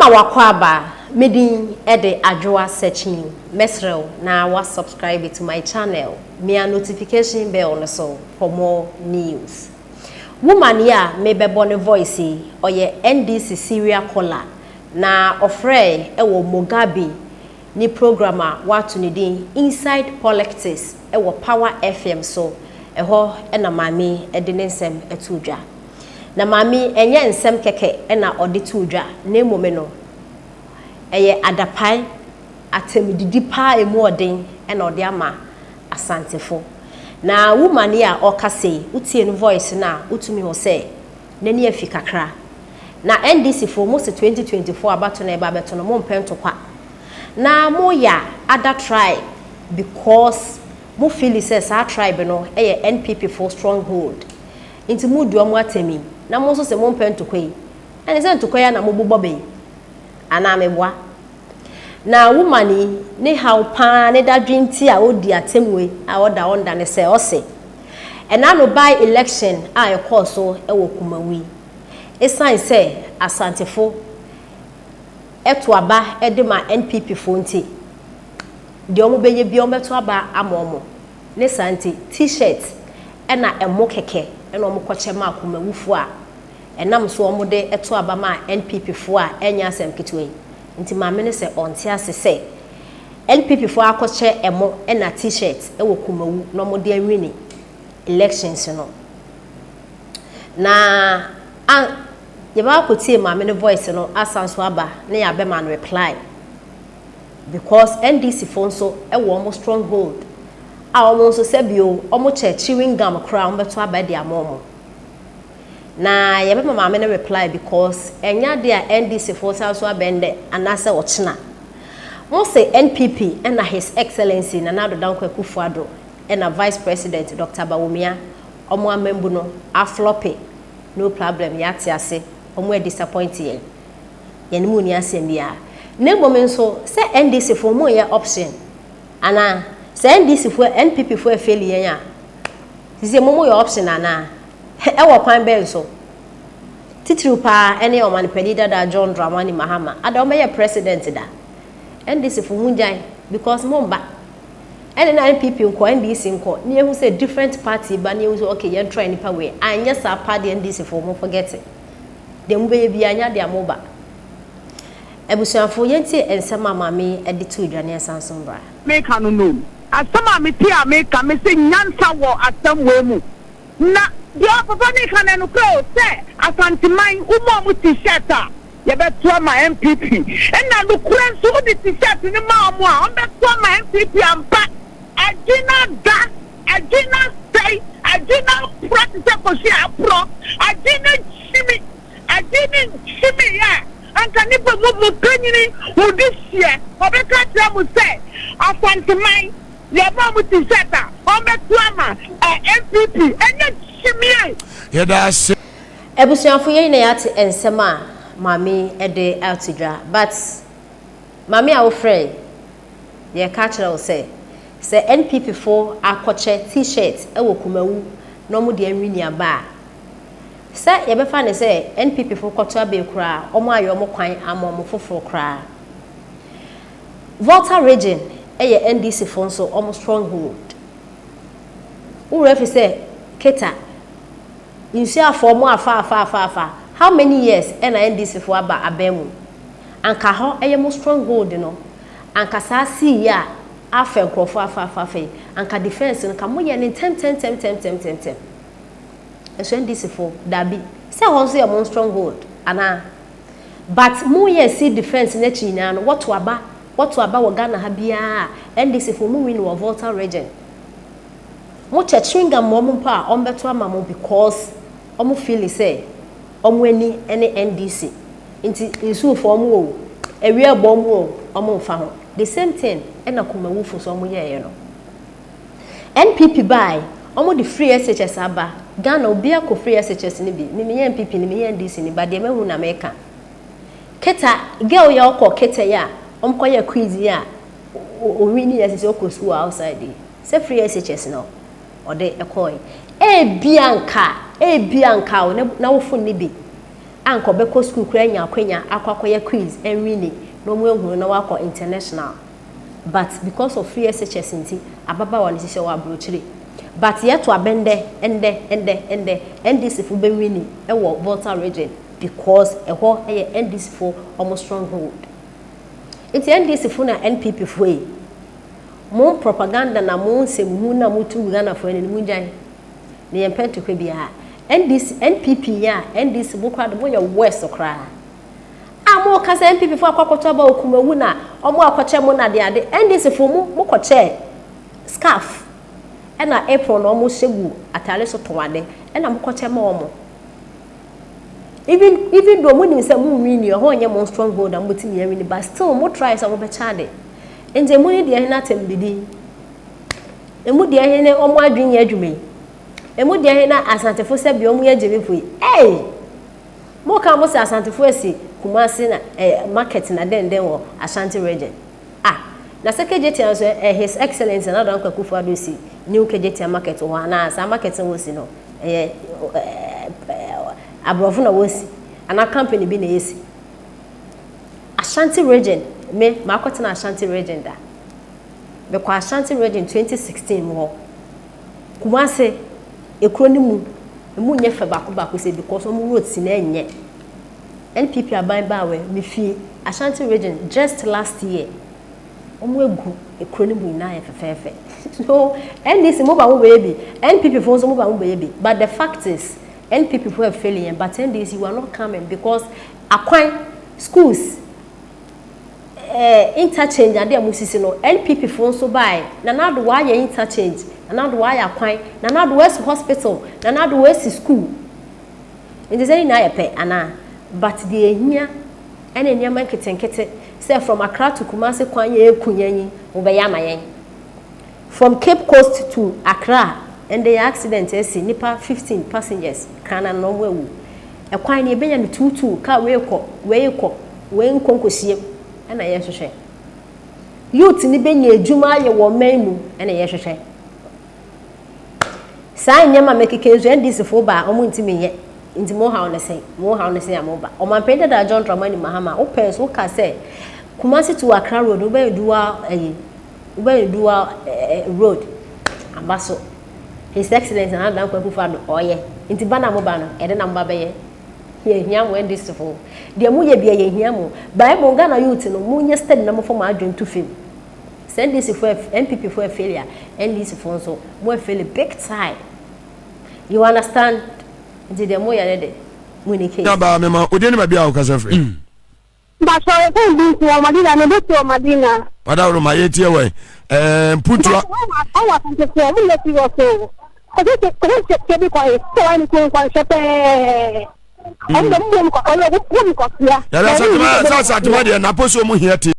Mema wo akwaaba. Me din de Adwoa Sekyim. Mɛsrɛ wo na wa subscribe to my channel, mia notification bell no so for more news. Woman yi a mebɛbɔ ne voice yi, ɔyɛ NDC serial caller na ɔfrɛɛ wɔ Mugabe ne program a wɔato ne din Inside Polictics wɔ Power FM so, ɛhɔ na maame yi de ne nsɛm too dwa. Na maame yi, ɛnyɛ nsɛm kɛkɛ na ɔde too dwa, na mmom no, ɛyɛ adapae, atɛmdidi paa a ɛmu ɔden na ɔde ama Asantefo. Na woman yi a ɔrekasa yi, wotie no voice no a, wotumi hu sɛ n'ani afi kakra. Na NDC foɔ, mo se 2024 abato no a ɛreba abɛto no, mompɛ ntokwa. Na moyɛ other tribe because mo feeli sɛ saa tribe no yɛ NPP foɔ stronghold. Nti modi wɔn atɛm yi, na mo nso se mompɛ ntokwa yi. Ɛne sɛ ntokwa yi ara na mobobɔ bɛ yi. Anaa meboa? Na woman yi, ne haw paa, ne dadwen nti a ɔdi atɛm wei a ɔda ɔnda ne sɛ, ɔse, ɛna no by election a ɛkɔɔ so wɔ Kumawu yi, ɛsiane sɛ Asantefo ɛto aba de ma NPP foɔ nti, deɛ wɔn bɛyɛ biara wɔbɛto aba ama wɔn. Ne saa nti, T-shirt ɛna ɛmo kɛkɛ ɛna wɔn kɔkyɛ maa Kumawufoɔ a ɛnam so wɔn de to aba maa NPP foɔ a ɛnyɛ asɛm ketewa yi. Nti maame no sɛ ɔnte ase sɛ NPP foɔ akɔkyɛ ɛmo ɛna T-shirt ɛwɔ Kumawu na wɔn de awini elections no. Na a yɛbɛba akɔtie maame no voice no asan so aba na yɛabɛma no reply because NDC foɔ nso ɛwɔ wɔn stronghold a wɔn nso sɛbio wɔn kyɛ chewing gum koraa wɔn bɛto aba de ama wɔn. Na yɛbɛma maame no reply because ɛnyɛ adeɛ a NDC foɔ san so abɛn dɛ anaasɛ ɔkyena. Mo se NPP ɛna His Excellency Nana Addo Dankwa Akufo-Addo ɛna Vice President Dr. Bawumia wɔn amambu no aflop, no problem, yɛate ase, wɔn disappoint yɛn. Yɛn mu ni asɛm biara. Na mmom nso sɛ NDC foɔ mo yɛ option anaa sɛ NDC foɔ NPP foɔ afail yɛn a, sisi mo mo yɛ option anaa ɛwɔ kwan bɛn so? Titiriw paa ɛne ɔmanpanin dada John Dramani Mahama ada ɔmɛyɛ president da. NDC foɔ mu gyan because mo mba ɛne na NPP nkɔ NDC nkɔ ne ehu sɛ different party ba ne ehu sɛ okay, yɛn try nipa wei anyɛ saa pa deɛ, NDC foɔ mo forget it. Deɛ mo bɛyɛ bi anya deɛ mo ba. Abusuafo, yɛntie nsɛm a maame de to dwa ne ɛsan so mbra. Meka no asɛm a mete a meka me sɛ nyansa wɔ asɛm wei mu na deɛ papa ne ka no nokorɛ o sɛ Asanteman woma ɔmo T-shirt a yɛbɛto ama NPP, ɛna nokorɛ nso wode T-shirt no ma ɔmo a ɔmbɛto ama NPP ampa. Adwene da, adwene sɛe, adwene aporɔ te sɛ kɔhwe aporɔ, adwene kyimi, adwene nkyimi a anka nipa mu mu panyini mo de hyia ɔbɛka kyerɛ mo sɛ Asanteman yɛma mo T-shirt a ɔmbɛto ama NPP, ɛnyɛ kyimie. Yɛda ase. Abusuafo, yɛn na yɛate nsɛm a maame de ato dwa, but maame a wofrɛ, yɛka kyerɛ wo sɛ sɛ NPP foɔ akɔkyɛ T-shirt wɔ Kumawu na wɔn de anwini aba a, sɛ yɛbɛfa ne sɛ NPP foɔ kɔto abɛɛ koraa, wɔn ayɛ wɔn kwan ama wɔn foforɔ koraa. Volta Region yɛ NDC foɔ nso wɔn stronghold. Wowura fi sɛ Keta nsuo afɔ wɔn afa afa afa afa how many years ɛna NDC foɔ aba abɛn mu, anka hɔ ɛyɛ mo stronghold no, anka saa sii yi a afɛ nkurɔfoɔ afa afa afa yi, anka defence no ka moyɛ ne ntɛm ntɛm ntɛm ntɛm ntɛm ntɛm. Nso NDC foɔ dabi sɛ hɔ nso yɛ mo stronghold anaa, but moyɛ sea defence n'akyi nyinaa no, wɔto aba, wɔto aba wɔ Ghana ha biara, NDC foɔ mo win wɔ Volta Region. Mo kyɛ chewing gum wɔn mpo a wɔn bɛto ama mo because wɔn feel sɛ wɔn ani ne NDC nti nsuofoɔ wɔn wɔ awia bɔ wɔn wɔ wɔn mfa ho. The same thing ɛna Kumawufo so wɔn yɛɛyɛ no. NPP baa, wɔn de free SHS aba Ghana, obi akɔ free SHS ni bi. Mimi yɛ NPP ni, mi yɛ NDC ni ba, deɛ mehu na meka. Keta girl yɛ ɔkɔ Keta yi a wɔn kɔ yɛ quiz yi a owi ni yɛ sɛ ɔkɔ school outside yi sɛ free SHS no ɔde ɛkɔɔ yi, ebia nka o na wofo ni bi. Anka ɔbɛkɔ sukuu koraa anya akwanya akɔ akɔyɛ quiz ɛnwini na ɔmo ahunu na wakɔ international, but because of free SHS nti ababaawa no sisi ɔwɔ aburokyire. But yɛto abɛ ndɛ ndɛ ndɛ ndɛ, NDC fo bɛwini ɛwɔ Volta Region because ɛhɔ ɛyɛ NDC fo ɔmo stronghold. Nti NDC fo na NPP fo yi, mo propaganda na mo nsɛmhu na mo tu Ghana fo ani no, mo ngyae na yɛn pɛ ntɔkwa biara. NDC, NPP yi a, NDC mo koraa de mo yɛ worse koraa a mo ka sɛ NPP fo akɔ akɔtɔ aba okumawu na ɔmo akɔkyɛ mo na de ade. NDC fo, mo kɔkyɛ scarf ɛna apron na ɔmo hyɛ gu ataare so tɔn ade ɛna mo kɔkyɛ ma ɔmo, even though mo nim sɛ mo win ni ɛhɔ nyɛ mo stronghold a mo ti mi win, but still mo try sɛ mo bɛkyɛ ade. Nti emu ni deɛ ɛna atɛm didi emu deɛ ɛne ɔmo adwene yɛ adwuma yi, emu deɛ ɛna Asantefo sɛ bi ɔmo yɛ gyemifo yi. Ɛy, mo ka mo sɛ Asantefo esi Kumasi na market na denden wɔ Ashanti Region. Ah, na sɛ Kejetia nso His Excellence Nana Dankwa Akufo-Addo si new Kejetia Market wɔ anaa saa market no wɔ no ɛyɛ ɛɛ aborɔfo na wɔsi anaa company bi na yɛsi Ashanti Region? Me maakɔtena Ashanti Region da. Mekɔ Ashanti Region 2016 mu hɔ. Kumase ekuro no mu emu nyɛ fɛ baako baako sɛ because ɔmo road si na ɛnyɛ. NPP aban baawɛ, mefie Ashanti Region just last year, ɔmo egu ekuro no mu nyinaa yɛ fɛfɛɛfɛ. So NDC mo ba, mo bɛyɛ bi, NPP fo nso mo ba, mo bɛyɛ bi, but the fact is NPP fo have failing yɛn, but NDC, you are not coming because akwan, schools, interchange ade a mo sisi no, NPP fo nso baa. Nana Addo wayɛ interchange, Nana Addo wayɛ akwan, Nana Addo wasi hospital, Nana Addo wasi school. Nti sɛ nyinaa yɛ pɛ anaa? But deɛ ehia ɛne nneɛma nketenkete sɛ from Accra to Kumasi kwan yɛ eku yɛn yi, mo bɛyɛ ama yɛn. From Cape Coast to Accra, ɛnde yɛ accident esi, nipa 15 passengers kan na ɔmo ewu. Ɛkwan no ebɛnya no tuutuu, kaa wei kɔ, wei kɔ, wei nkɔ nkɔsie. Ɛna yɛhwehwɛ youth ni bɛnya adwuma ayɛ wɔ ɔman mu, ɛna yɛhwehwɛ saa nneɛma mɛkeke nso. NDC fo ba, ɔmo ntumi nyɛ. Nti mo haw ne sɛn? Mo haw ne sɛn a mo ba? Ɔmanpanyin dada John Dramani Mahama, wopɛ nso woka sɛ Kumasi to Accra road wobɛyɛ dual, ɛyi wobɛyɛ dual road aba so. His Excellence Nana Dankwa Akufo-Addo ɔyɛ. Nti ba na mo ba no, ɛde na mo ba bɛyɛ. Yɛhia mo. NDC fo deɛ, mo yɛ bia, yɛhia mo. Bible Ghana youth no, mo nyɛ steady na mo fɔ mo adwene to fam sɛ NDC fo, NPP fo failure, NDC fo nso mo fail big time, you understand? Nti deɛ mo yɛ ne de mo ni case. Yaba mema odi ne baabi a wokasa firi. Mpatwɔ, yɛfɛ bi nso wɔ Madina, na ebi wɔ Madina. Wadaworo ma yɛtie wɔ mputua. Ɔwɔ Asantefoɔ, ɔmo nyɛ serious o. Kɔsɛ kɔsɛ kyɛ bi kwan sɛ wɔayɛ ne kuro nkwanhyɛ pɛɛ. Ɔmo dɛ mo bɔ mu kɔ, ɔmo bɔ mu kɔsia. Yàrá Asantuma sɛ Asantuma deɛ naposo mu hia te.